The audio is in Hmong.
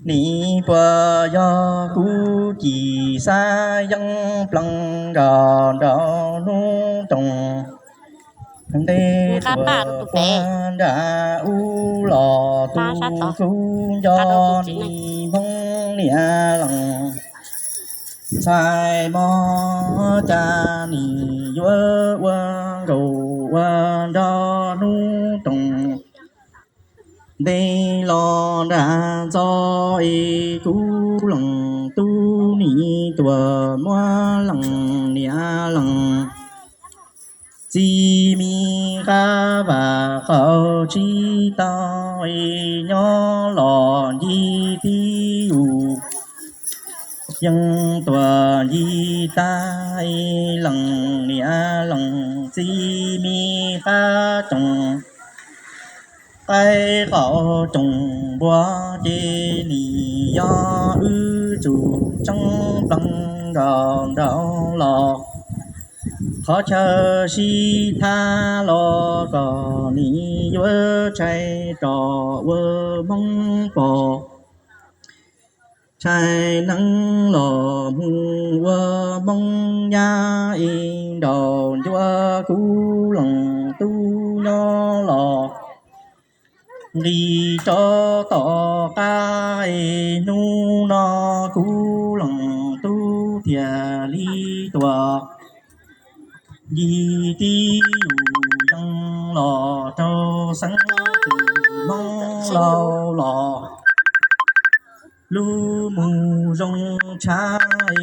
Nim puas yog kuv cim xav yeeb plees nrog nraum hnub toom, nte tuam puag nram ub los tu kub nco nim Hmoob niam lees. Ntxhais mog cas nim yuav ua nkaus ua nrog hnub toom, nte los nram ntxo es kuv lees tub nim tuam muab lees niam lees. Txiv me qab vam qaum tsis tau es nyob los ncig tib yus, yeej tuam ncig tag es lees niam lees. Txiv me qab coom qaib qaum coom npua ces nim yog wb tsum tseeb plees nrog nraum los, qhov chaw sib thab los kom nim yuav tshais rov ua Hmoob pom, tshais neeb los mus ua Hmoob nyab es nraum ncuab kuv lees tub nyob los nqis rov tom qab es hnub no kuv lees tub thiaj li tuam ncig tib yus yeej los raug xeeb tus Hmoob laus los lub mus zoo tshaj